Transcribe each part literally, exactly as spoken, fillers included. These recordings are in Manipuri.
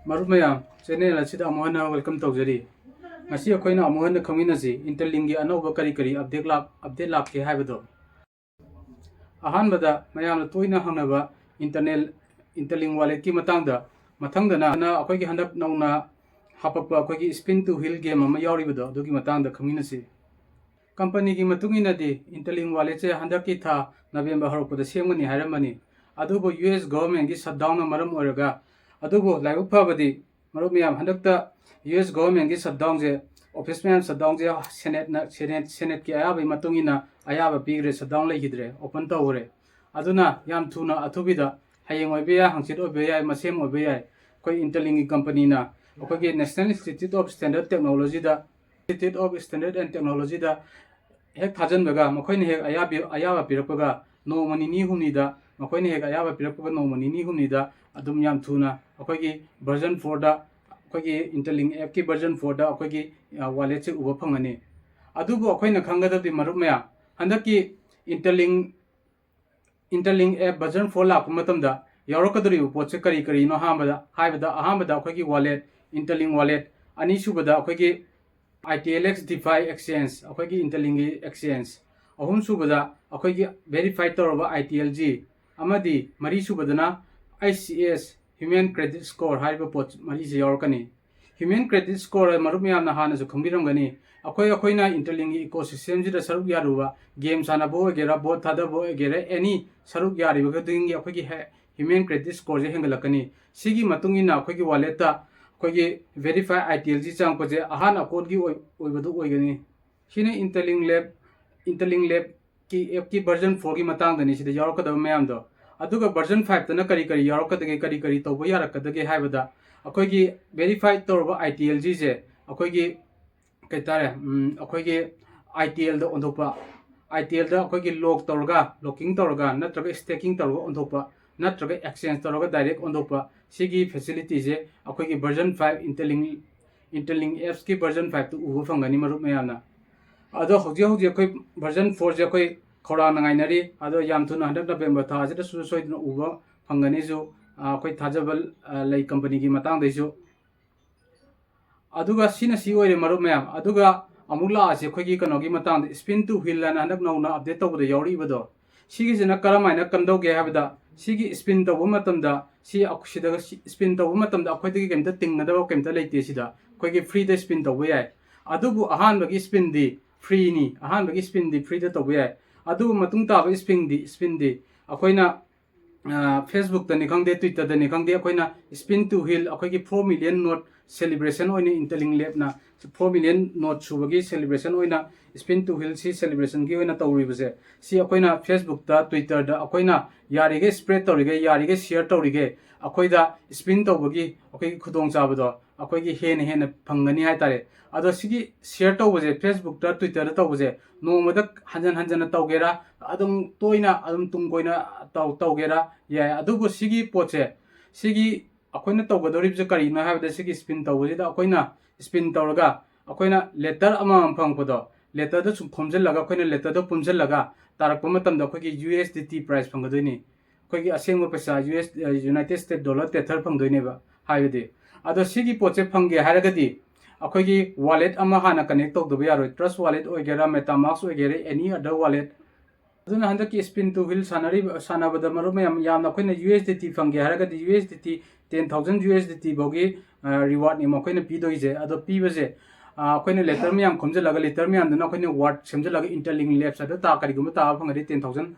ꯃꯔꯨꯞ ꯃꯌꯥꯝ, ꯆꯦꯅꯦꯜ ꯑꯁꯤꯗ ꯑꯃꯨꯛ ꯍꯟꯅ ꯋꯦꯜꯀꯝ ꯇꯧꯖꯔꯤ꯫ ꯉꯁꯤ ꯑꯩꯈꯣꯏꯅ ꯑꯃꯨꯛ ꯍꯟꯅ ꯈꯪꯃꯤꯟꯅꯁꯤ, ꯏꯟꯇꯔꯂꯤꯡꯒꯤ ꯑꯅꯧꯕ ꯀꯔꯤ ꯀꯔꯤ ꯑꯞꯗꯦꯠ ꯂꯥꯛ-, ꯑꯞꯗꯦꯠ ꯂꯥꯛꯀꯦ ꯍꯥꯏꯕꯗꯣ꯫ ꯑꯍꯥꯟꯕꯗ ꯃꯌꯥꯝꯅ ꯇꯣꯏꯅ ꯍꯪꯅꯕ ꯏꯟꯇꯔꯅꯦꯜ, ꯏꯟꯇꯔꯂꯤꯡ ꯋꯥꯂꯦꯠꯀꯤ ꯃꯇꯥꯡꯗ, ꯃꯊꯪꯗꯅ ꯑꯩꯈꯣꯏꯒꯤ ꯍꯟꯗꯛ ꯅꯧꯅ ꯍꯥꯄꯛꯄ ꯑꯩꯈꯣꯏꯒꯤ ꯁ꯭ꯄꯤꯟ ꯇꯨ ꯍꯤꯜ ꯒꯦꯝ ꯑꯃ ꯌꯥꯎꯔꯤꯕꯗꯣ, ꯑꯗꯨꯒꯤ ꯃꯇꯥꯡꯗ ꯈꯪꯃꯤꯟꯅꯁꯤ꯫ ꯀꯝꯄꯅꯤꯒꯤ ꯃꯇꯨꯡ ꯏꯟꯅꯗꯤ ꯏꯟꯇꯔꯂꯤꯡ ꯋꯥꯂꯦꯠꯁꯦ ꯍꯟꯗꯛꯀꯤ ꯊꯥ ꯅꯕꯦꯝꯕꯔ ꯍꯧꯔꯛꯄꯗ ꯁꯦꯝꯒꯅꯤ ꯍꯥꯏꯔꯝꯕꯅꯤ꯫ ꯑꯗꯨꯕꯨ ꯌꯨ ꯑꯦꯁ ꯒꯣꯚꯔꯟꯃꯦꯟꯠꯀꯤ ꯁꯠꯗꯥꯎꯟꯅ ꯃꯔꯝ ꯑꯣꯏꯔꯒ, ꯑꯗꯨꯕꯨ ꯂꯥꯏꯕꯛ ꯐꯕꯗꯤ ꯃꯔꯨꯞ ꯃꯌꯥꯝ, ꯍꯟꯗꯛꯇ ꯌꯨ ꯑꯦꯁ ꯒꯣꯚꯔꯟꯃꯦꯟꯠꯀꯤ ꯁꯠꯗꯥꯎꯟꯁꯦ, ꯑꯣꯐꯤꯁ ꯃꯌꯥꯝ ꯁꯠꯗꯥꯎꯟꯁꯦ ꯁꯦꯅꯦꯠꯅ, ꯁꯦꯅꯦꯠ, ꯁꯦꯅꯦꯠꯀꯤ ꯑꯌꯥꯕꯒꯤ ꯃꯇꯨꯡ ꯏꯟꯅ ꯑꯌꯥꯕ ꯄꯤꯈ꯭ꯔꯦ, ꯁꯠꯗꯥꯎꯟ ꯂꯩꯈꯤꯗ꯭ꯔꯦ, ꯑꯣꯄꯟ ꯇꯧꯈ꯭ꯔꯦ꯫ ꯑꯗꯨꯅ ꯌꯥꯝ ꯊꯨꯅ ꯑꯊꯨꯕꯤꯗ, ꯍꯌꯦꯡ ꯑꯣꯏꯕ ꯌꯥꯏ, ꯍꯪꯆꯤꯠ ꯑꯣꯏꯕ ꯌꯥꯏ, ꯃꯁꯦꯝ ꯑꯣꯏꯕ ꯌꯥꯏ, ꯑꯩꯈꯣꯏ ꯏꯟꯇꯔꯂꯤꯡꯒꯤ ꯀꯝꯄꯅꯤꯅ ꯑꯩꯈꯣꯏꯒꯤ National Institute of Standard Technology the, Institute of Standard and Technology ꯗ ꯍꯦꯛ ꯊꯥꯖꯤꯟꯕꯒ, ꯃꯈꯣꯏꯅ ꯍꯦꯛ ꯑꯌꯥꯕꯤ-, ꯑꯌꯥꯕ ꯄꯤꯔꯛꯄꯒ, ꯅꯣꯡꯃ ꯅꯤꯅꯤ ꯍꯨꯝꯅꯤꯗ, ꯃꯈꯣꯏꯅ ꯍꯦꯛ ꯑꯌꯥꯕ ꯄꯤꯔꯛꯄꯒ ꯅꯣꯡꯃ ꯅꯤꯅꯤ ꯍꯨꯝꯅꯤꯗ ꯑꯗꯨꯝ ꯌꯥꯝ ꯊꯨꯅ ꯑꯩꯈꯣꯏꯒꯤ version four ꯗ, ꯑꯩꯈꯣꯏꯒꯤ ꯏꯟꯇꯔꯂꯤꯡ ꯑꯦꯞꯀꯤ version four ꯗ ꯑꯩꯈꯣꯏꯒꯤ, ꯑ, ꯋꯥꯂꯦꯠꯁꯦ ꯎꯕ ꯐꯪꯒꯅꯤ꯫ ꯑꯗꯨꯕꯨ ꯑꯩꯈꯣꯏꯅ ꯈꯪꯒꯗꯕꯗꯤ, ꯃꯔꯨꯞ ꯃꯌꯥꯝ, ꯍꯟꯗꯛꯀꯤ ꯏꯟꯇꯔꯂꯤꯡ, ꯏꯟꯇꯔꯂꯤꯡ ꯑꯦꯞ version four ꯂꯥꯛꯄ ꯃꯇꯝꯗ ꯌꯥꯎꯔꯛꯀꯗꯧꯔꯤꯕ ꯄꯣꯠꯁꯦ ꯀꯔꯤ ꯀꯔꯤꯅꯣ ꯍꯥꯏꯕꯗ, ꯍꯥꯏꯕꯗ, ꯑꯍꯥꯟꯕꯗ ꯑꯩꯈꯣꯏꯒꯤ ꯋꯥꯂꯦꯠ, ꯏꯟꯇꯔꯂꯤꯡ ꯋꯥꯂꯦꯠ, ꯑꯅꯤꯁꯨꯕꯗ ꯑꯩꯈꯣꯏꯒꯤ I T L X DeFi exchange, ꯑꯩꯈꯣꯏꯒꯤ ꯏꯟꯇꯔꯂꯤꯡꯒꯤ exchange, ꯑꯍꯨꯝꯁꯨꯕꯗ ꯑꯩꯈꯣꯏꯒꯤ verified ꯇꯧꯔꯕ I T L G, ꯑꯃꯗꯤ ꯃꯔꯤꯁꯨꯕꯗꯅ H C S, Human Credit Score ꯍꯥꯏꯔꯤꯕ ꯄꯣꯠ ꯃꯔꯤꯁꯤ ꯌꯥꯎꯔꯛꯀꯅꯤ꯫ Human Credit Score ꯃꯔꯨꯞ ꯃꯌꯥꯝꯅ ꯍꯥꯟꯅꯁꯨ ꯈꯪꯕꯤꯔꯝꯒꯅꯤ, ꯑꯩꯈꯣꯏ, ꯑꯩꯈꯣꯏꯅ ꯏꯟꯇꯔꯂꯤꯡꯒꯤ ecosystem ꯁꯤꯗ ꯁꯔꯨꯛ ꯌꯥꯔꯨꯕ, ꯒꯦꯝ ꯁꯥꯟꯅꯕ ꯑꯣꯏꯒꯦꯔꯥ, ꯕꯣꯠ ꯊꯥꯗꯕ ꯑꯣꯏꯒꯦꯔꯥ, any ꯁꯔꯨꯛ ꯌꯥꯔꯤꯕ ꯈꯨꯗꯤꯡꯒꯤ ꯑꯩꯈꯣꯏꯒꯤ ꯍꯦ-, Human Credit Score ꯁꯦ ꯍꯦꯟꯒꯠꯂꯛꯀꯅꯤ꯫ ꯁꯤꯒꯤ ꯃꯇꯨꯡ ꯏꯟꯅ ꯑꯩꯈꯣꯏꯒꯤ ꯋꯥꯂꯦꯠꯇ ꯑꯩꯈꯣꯏꯒꯤ verified I T L G ꯆꯪꯉꯛꯄꯁꯦ ꯑꯍꯥꯟ ꯑꯀꯣꯟꯒꯤ ꯑꯣꯏ-, ꯑꯣꯏꯕꯗꯨ ꯑꯣꯏꯒꯅꯤ꯫ ꯁꯤꯅ ꯏꯟꯇꯔꯂꯤꯡ ꯂꯦꯞ, ꯏꯟꯇꯔꯂꯤꯡ ꯂꯦꯞꯀꯤ ꯑꯦꯞꯀꯤ version four ꯒꯤ ꯃꯇꯥꯡꯗꯅꯤ ꯁꯤꯗ ꯌꯥꯎꯔꯛꯀꯗꯕ ꯃꯌꯥꯝꯗꯣ꯫ ꯑꯗꯨꯒ version five ꯇꯅ ꯀꯔꯤ ꯀꯔꯤ ꯌꯥꯎꯔꯛꯀꯗꯒꯦ, ꯀꯔꯤ ꯀꯔꯤ ꯇꯧꯕ ꯌꯥꯔꯛꯀꯗꯒꯦ ꯍꯥꯏꯕꯗ, ꯑꯩꯈꯣꯏꯒꯤ verified ꯇꯧꯔꯕ I T L G ꯁꯦ ꯑꯩꯈꯣꯏꯒꯤ, ꯀꯩ ꯍꯥꯏꯇꯥꯔꯦ, ꯎꯝ, ꯑꯩꯈꯣꯏꯒꯤ I T L ꯗ ꯑꯣꯟꯊꯣꯛꯄ, I T L ꯗ ꯑꯩꯈꯣꯏꯒꯤ lock ꯇꯧꯔꯒ, locking ꯇꯧꯔꯒ, ꯅꯠꯇ꯭ꯔꯒ staking ꯇꯧꯔꯒ ꯑꯣꯟꯊꯣꯛꯄ, ꯅꯠꯇ꯭ꯔꯒ exchange ꯇꯧꯔꯒ direct ꯑꯣꯟꯊꯣꯛꯄ, ꯁꯤꯒꯤ facility ꯁꯦ ꯑꯩꯈꯣꯏꯒꯤ version five, Interlink, Interlink apps ꯀꯤ version five ꯇ ꯎꯕ ꯐꯪꯒꯅꯤ, ꯃꯔꯨꯞ ꯃꯌꯥꯝꯅ꯫ ꯑꯗꯣ ꯍꯧꯖꯤꯛ ꯍꯧꯖꯤꯛ ꯑꯩꯈꯣꯏ version four ꯁꯦ ꯑꯩꯈꯣꯏ ꯈꯧꯔꯥꯡꯅ ꯉꯥꯏꯅꯔꯤ꯫ ꯑꯗꯣ ꯌꯥꯝ ꯊꯨꯅ ꯍꯟꯗꯛ ꯅꯕꯦꯝꯕꯔ ꯊꯥ ꯑꯁꯤꯗꯁꯨ ꯁꯣꯏꯗꯅ ꯎꯕ ꯐꯪꯒꯅꯤꯁꯨ ꯑꯩꯈꯣꯏ ꯊꯥꯖꯕ ꯂꯩ ꯀꯝꯄꯅꯤꯒꯤ ꯃꯇꯥꯡꯗꯩꯁꯨ꯫ ꯑꯗꯨꯒ ꯁꯤꯅ ꯁꯤ ꯑꯣꯏꯔꯦ ꯃꯔꯨꯞ ꯃꯌꯥꯝ꯫ ꯑꯗꯨꯒ ꯑꯃꯨꯛ ꯂꯥꯛꯑꯁꯤ ꯑꯩꯈꯣꯏꯒꯤ ꯀꯩꯅꯣꯒꯤ ꯃꯇꯥꯡꯗ, spin to wheel ꯍꯥꯏꯅ ꯍꯟꯗꯛ ꯅꯧꯅ update ꯇꯧꯕꯗ ꯌꯥꯎꯔꯛꯏꯕꯗꯣ꯫ ꯁꯤꯒꯤꯁꯤꯅ ꯀꯔꯝ ꯍꯥꯏꯅ ꯀꯝꯗꯧꯒꯦ ꯍꯥꯏꯕꯗ, ꯁꯤꯒꯤ spin ꯇꯧꯕ ꯃꯇꯝꯗ, ꯁꯤ ꯑꯩꯈ-, ꯁꯤꯗ spin ꯇꯧꯕ ꯃꯇꯝꯗ ꯑꯩꯈꯣꯏꯗꯒꯤ ꯀꯩꯝꯇ ꯇꯤꯡꯒꯗꯕ ꯀꯩꯝꯇ ꯂꯩꯇꯦ꯫ ꯁꯤꯗ ꯑꯩꯈꯣꯏꯒꯤ free ꯗ spin ꯇꯧꯕ ꯌꯥꯏ꯫ ꯑꯗꯨꯕꯨ ꯑꯍꯥꯟꯕꯒꯤ spin ꯗꯤ free ꯅꯤ, ꯑꯍꯥꯟꯕꯒꯤ spin ꯗꯤ free ꯗ ꯇꯧꯕ ꯌꯥꯏ꯫ ꯑꯗꯨꯕꯨ ꯃꯇꯨꯡ ꯇꯥꯕ spin ꯗꯤ, spin ꯗꯤ ꯑꯩꯈꯣꯏꯅ ꯐꯦꯁꯕꯨꯛꯇꯅꯤ ꯈꯪꯗꯦ, ꯇ꯭ꯋꯤꯇꯔꯗꯅꯤ ꯈꯪꯗꯦ, ꯑꯩꯈꯣꯏꯅ spin to wheel, ꯑꯩꯈꯣꯏꯒꯤ four million note celebration ꯑꯣꯏꯅ Interlink Lab ꯅ four million note ꯁꯨꯕꯒꯤ celebration ꯑꯣꯏꯅ spin to wheel ꯁꯤ celebration ꯒꯤ ꯑꯣꯏꯅ ꯇꯧꯔꯤꯕꯁꯦ, ꯁꯤ ꯑꯩꯈꯣꯏꯅ ꯐꯦꯁꯕꯨꯛꯇ, ꯇ꯭ꯋꯤꯇꯔꯗ ꯑꯩꯈꯣꯏꯅ ꯌꯥꯔꯤꯈꯩ spread ꯇꯧꯔꯤꯈꯩ, ꯌꯥꯔꯤꯈꯩ share ꯇꯧꯔꯤꯈꯩ, ꯑꯩꯈꯣꯏꯗ spin ꯇꯧꯕꯒꯤ ꯑꯩꯈꯣꯏꯒꯤ ꯈꯨꯗꯣꯡꯆꯥꯕꯗꯣ ꯑꯩꯈꯣꯏꯒꯤ ꯍꯦꯟꯅ ꯍꯦꯟꯅ ꯐꯪꯒꯅꯤ ꯍꯥꯏꯇꯥꯔꯦ꯫ ꯑꯗꯣ ꯁꯤꯒꯤ share ꯇꯧꯕꯁꯦ, ꯐꯦꯁꯕꯨꯛꯇ, ꯇ꯭ꯋꯤꯇꯔꯗ ꯇꯧꯕꯁꯦ, ꯅꯣꯡꯃꯗ ꯍꯟꯖꯟ ꯍꯟꯖꯟꯅ ꯇꯧꯒꯦꯔꯥ, ꯑꯗꯨꯝ ꯇꯣꯏꯅ, ꯑꯗꯨꯝ ꯇꯨꯡ ꯀꯣꯏꯅ ꯇꯧ-, ꯇꯧꯒꯦꯔꯥ, ꯌꯥꯏ꯫ ꯑꯗꯨꯕꯨ ꯁꯤꯒꯤ ꯄꯣꯠꯁꯦ, ꯁꯤꯒꯤ ꯑꯩꯈꯣꯏꯅ ꯇꯧꯒꯗꯧꯔꯤꯕꯁꯦ ꯀꯔꯤꯅꯣ ꯍꯥꯏꯕꯗ, ꯁꯤꯒꯤ spin ꯇꯧꯕꯁꯤꯗ ꯑꯩꯈꯣꯏꯅ spin ꯇꯧꯔꯒ ꯑꯩꯈꯣꯏꯅ letter ꯑꯃꯃꯝ ꯐꯪꯉꯛꯄꯗꯣ, letter ꯗꯣ ꯁꯨꯝ ꯈꯣꯝꯖꯤꯜꯂꯒ, ꯑꯩꯈꯣꯏꯅ letter ꯗꯣ ꯄꯨꯟꯁꯤꯜꯂꯒ ꯇꯥꯔꯛꯄ ꯃꯇꯝꯗ ꯑꯩꯈꯣꯏꯒꯤ USDT prize ꯐꯪꯒꯗꯣꯏꯅꯤ꯫ ꯑꯩꯈꯣꯏꯒꯤ ꯑꯁꯦꯡꯕ ꯄꯩꯁꯥ US, ꯑ, United States dollar Tether ꯐꯪꯗꯣꯏꯅꯦꯕ ꯍꯥꯏꯕꯗꯤ꯫ ꯑꯗꯣ ꯁꯤꯒꯤ ꯄꯣꯠꯁꯦ ꯐꯪꯒꯦ ꯍꯥꯏꯔꯒꯗꯤ ꯑꯩꯈꯣꯏꯒꯤ wallet ꯑꯃ ꯍꯥꯟꯅ connect ꯇꯧꯗꯕ ꯌꯥꯔꯣꯏ꯫ Trust Wallet ꯑꯣꯏꯒꯦꯔꯥ, MetaMask ꯑꯣꯏꯒꯦꯔꯥ, any other wallet꯫ ꯑꯗꯨꯅ ꯍꯟꯗꯛꯀꯤ spin to wheel ꯁꯥꯟꯅꯔꯤꯕ, ꯁꯥꯟꯅꯕꯗ ꯃꯔꯨꯞ ꯃꯌꯥꯝ, ꯌꯥꯝꯅ ꯑꯩꯈꯣꯏꯅ USDT ꯐꯪꯒꯦ ꯍꯥꯏꯔꯒꯗꯤ USDT ten thousand USDT ꯐꯥꯎꯒꯤ, ꯑ, reward ꯅꯤ ꯃꯈꯣꯏꯅ ꯄꯤꯗꯣꯏꯁꯦ꯫ ꯑꯗꯣ ꯄꯤꯕꯁꯦ, ꯑ, ꯑꯩꯈꯣꯏꯅ letter ꯃꯌꯥꯝ ꯈꯣꯝꯖꯤꯜꯂꯒ, letter ꯃꯌꯥꯝꯗꯨꯅ ꯑꯩꯈꯣꯏꯅ word ꯁꯦꯝꯖꯤꯜꯂꯒ Interlink Labs ꯍꯥꯏꯗ ꯇꯥ-, ꯀꯔꯤꯒꯨꯝꯕ ꯇꯥꯕ ꯐꯪꯉꯗꯤ ten thousand,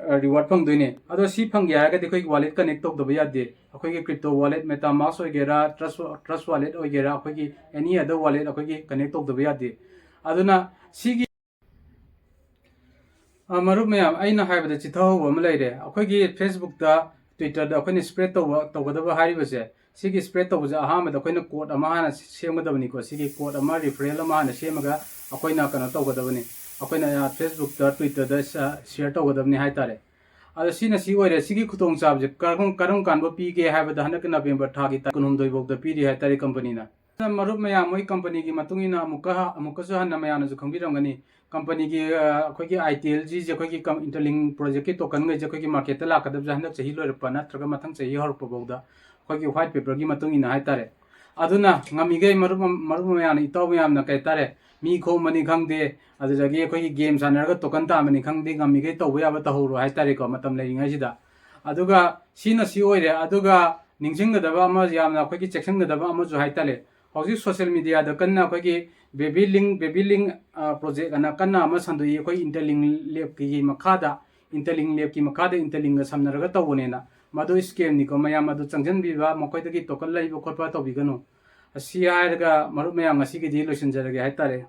ꯑ, reward ꯐꯪꯗꯣꯏꯅꯦ꯫ ꯑꯗꯣ ꯁꯤ ꯐꯪꯒꯦ ꯍꯥꯏꯔꯒꯗꯤ ꯑꯩꯈꯣꯏꯒꯤ wallet connect ꯇꯧꯗꯕ ꯌꯥꯗꯦ꯫ ꯑꯩꯈꯣꯏꯒꯤ crypto wallet, MetaMask ꯑꯣꯏꯒꯦꯔꯥ, Trust, Trust Wallet ꯑꯣꯏꯒꯦꯔꯥ, ꯑꯩꯈꯣꯏꯒꯤ any other wallet ꯑꯩꯈꯣꯏꯒꯤ connect ꯇꯧꯗꯕ ꯌꯥꯗꯦ꯫ ꯑꯗꯨꯅ ꯁꯤꯒꯤ ꯑ, ꯃꯔꯨꯞ ꯃꯌꯥꯝ, ꯑꯩꯅ ꯍꯥꯏꯕꯗ ꯆꯤꯊꯍꯧꯕ ꯑꯃ ꯂꯩꯔꯦ꯫ ꯑꯩꯈꯣꯏꯒꯤ ꯐꯦꯁꯕꯨꯛꯇ, ꯇ꯭ꯋꯤꯇꯔꯗ ꯑꯩꯈꯣꯏꯅ spread ꯇꯧꯕ, ꯇꯧꯒꯗꯕ ꯍꯥꯏꯔꯤꯕꯁꯦ, ꯁꯤꯒꯤ spread ꯇꯧꯕꯁꯦ ꯑꯍꯥꯟꯕꯗ ꯑꯩꯈꯣꯏꯅ code ꯑꯃ ꯍꯥꯟꯅ ꯁꯦꯝꯒꯗꯕꯅꯤꯀꯣ꯫ ꯁꯤꯒꯤ code ꯑꯃ, referral ꯑꯃ ꯍꯥꯟꯅ ꯁꯦꯝꯃꯒ ꯑꯩꯈꯣꯏꯅ ꯀꯩꯅꯣ ꯇꯧꯒꯗꯕꯅꯤ꯫ ꯑꯩꯈꯣꯏꯅ, ꯑ, ꯐꯦꯁꯕꯨꯛꯇ, ꯇ꯭ꯋꯤꯇꯔꯗ ꯁ-, share ꯇꯧꯒꯗꯕꯅꯤ ꯍꯥꯏꯇꯥꯔꯦ꯫ ꯑꯗꯣ ꯁꯤꯅ ꯁꯤ ꯑꯣꯏꯔꯦ꯫ ꯁꯤꯒꯤ ꯈꯨꯗꯣꯡꯆꯥꯕꯁꯦ ꯀꯔꯝ, ꯀꯔꯝ ꯀꯥꯟꯗ ꯄꯤꯒꯦ ꯍꯥꯏꯕꯗ, ꯍꯟꯗꯛꯀꯤ ꯅꯕꯦꯝꯕꯔ ꯊꯥꯒꯤ ꯇꯥꯡ ꯀꯨꯟꯍꯨꯝꯗꯣꯏ ꯐꯥꯎꯗ ꯄꯤꯔꯤ ꯍꯥꯏꯇꯥꯔꯦ ꯀꯝꯄꯅꯤꯅ꯫ ꯃꯔꯨꯞ ꯃꯌꯥꯝ, ꯃꯣꯏ ꯀꯝꯄꯅꯤꯒꯤ ꯃꯇꯨꯡ ꯏꯟꯅ ꯑꯃꯨꯛꯀ ꯍ-, ꯑꯃꯨꯛꯀꯁꯨ ꯍꯟꯅ ꯃꯌꯥꯝꯅꯁꯨ ꯈꯪꯕꯤꯔꯝꯒꯅꯤ, ꯀꯝꯄꯅꯤꯒꯤ ꯑꯩꯈꯣꯏꯒꯤ ꯑꯥꯏ ꯇꯤ ꯑꯦꯜ ꯖꯤꯁꯦ ꯑꯩꯈꯣꯏꯒꯤ ꯏꯟꯇꯔꯂꯤꯡ ꯄ꯭ꯔꯣꯖꯦꯛꯀꯤ ꯇꯣꯀꯟꯈꯩꯁꯦ ꯑꯩꯈꯣꯏꯒꯤ ꯃꯥꯔꯀꯦꯠꯇ ꯂꯥꯛꯀꯗꯕꯁꯦ ꯍꯟꯗꯛ ꯆꯍꯤ ꯂꯣꯏꯔꯛꯄ ꯅꯠꯇ꯭ꯔꯒ ꯃꯊꯪ ꯆꯍꯤ ꯍꯧꯔꯛꯄ ꯐꯥꯎꯗ ꯑꯩꯈꯣꯏꯒꯤ ꯋꯥꯏꯠ ꯄꯦꯄꯔꯒꯤ ꯃꯇꯨꯡ ꯏꯟꯅ ꯍꯥꯏꯇꯥꯔꯦ꯫ ꯑꯗꯨꯅ ꯉꯝꯃꯤꯈꯩ ꯃꯔꯨꯞ ꯃꯔꯨꯞ ꯃꯌꯥꯝꯅ, ꯏꯇꯥꯎ ꯃꯌꯥꯝꯅ ꯀꯩ ꯍꯥꯏꯇꯥꯔꯦ, ꯃꯤ ꯈꯣꯝꯕꯅꯤ ꯈꯪꯗꯦ, ꯑꯗꯨꯗꯒꯤ ꯑꯩꯈꯣꯏꯒꯤ ꯒꯦꯝ ꯁꯥꯟꯅꯔꯒ ꯇꯣꯀꯟ ꯇꯥꯟꯕꯅꯤ ꯈꯪꯗꯦ, ꯉꯝꯃꯤꯈꯩ ꯇꯧꯕ ꯌꯥꯕ ꯇꯧꯍꯧꯔꯣ ꯍꯥꯏꯇꯥꯔꯦꯀꯣ, ꯃꯇꯝ ꯂꯩꯔꯤꯉꯩꯁꯤꯗ꯫ ꯑꯗꯨꯒ ꯁꯤꯅ ꯁꯤ ꯑꯣꯏꯔꯦ꯫ ꯑꯗꯨꯒ ꯅꯤꯡꯁꯤꯡꯒꯗꯕ ꯑꯃ, ꯌꯥꯝꯅ ꯑꯩꯈꯣꯏꯒꯤ ꯆꯦꯛꯁꯤꯟꯒꯗꯕ ꯑꯃꯁꯨ ꯍꯥꯏꯇꯥꯔꯦ, ꯍꯧꯖꯤꯛ ꯁꯣꯁꯦꯜ ꯃꯤꯗꯤꯌꯥꯗ ꯀꯟꯅ ꯑꯩꯈꯣꯏꯒꯤ baby link, baby link project ꯑꯅ ꯀꯟꯅ ꯑꯃ ꯁꯟꯗꯣꯛꯏ, ꯑꯩꯈꯣꯏ ꯏꯟꯇꯔꯂꯤꯡ ꯂꯦꯞꯀꯤ ꯃꯈꯥꯗ, ꯏꯟꯇꯔꯂꯤꯡ ꯂꯦꯞꯀꯤ ꯃꯈꯥꯗ ꯏꯟꯇꯔꯂꯤꯡꯒ ꯁꯝꯅꯔꯒ ꯇꯧꯕꯅꯦꯅ꯫ ꯃꯗꯨ ꯁ꯭ꯀꯦꯝꯅꯤꯀꯣ, ꯃꯌꯥꯝ ꯑꯗꯨ ꯆꯪꯁꯤꯟꯕꯤꯕ, ꯃꯈꯣꯏꯗꯒꯤ ꯇꯣꯀꯟ ꯂꯩꯕ ꯈꯣꯠꯄ ꯇꯧꯕꯤꯒꯅꯨ꯫ ꯑꯁꯤ ꯍꯥꯏꯔꯒ ꯃꯔꯨꯞ ꯃꯌꯥꯝ, ꯉꯁꯤꯒꯤꯗꯤ ꯂꯣꯏꯁꯤꯟꯖꯔꯒꯦ ꯍꯥꯏꯇꯥꯔꯦ꯫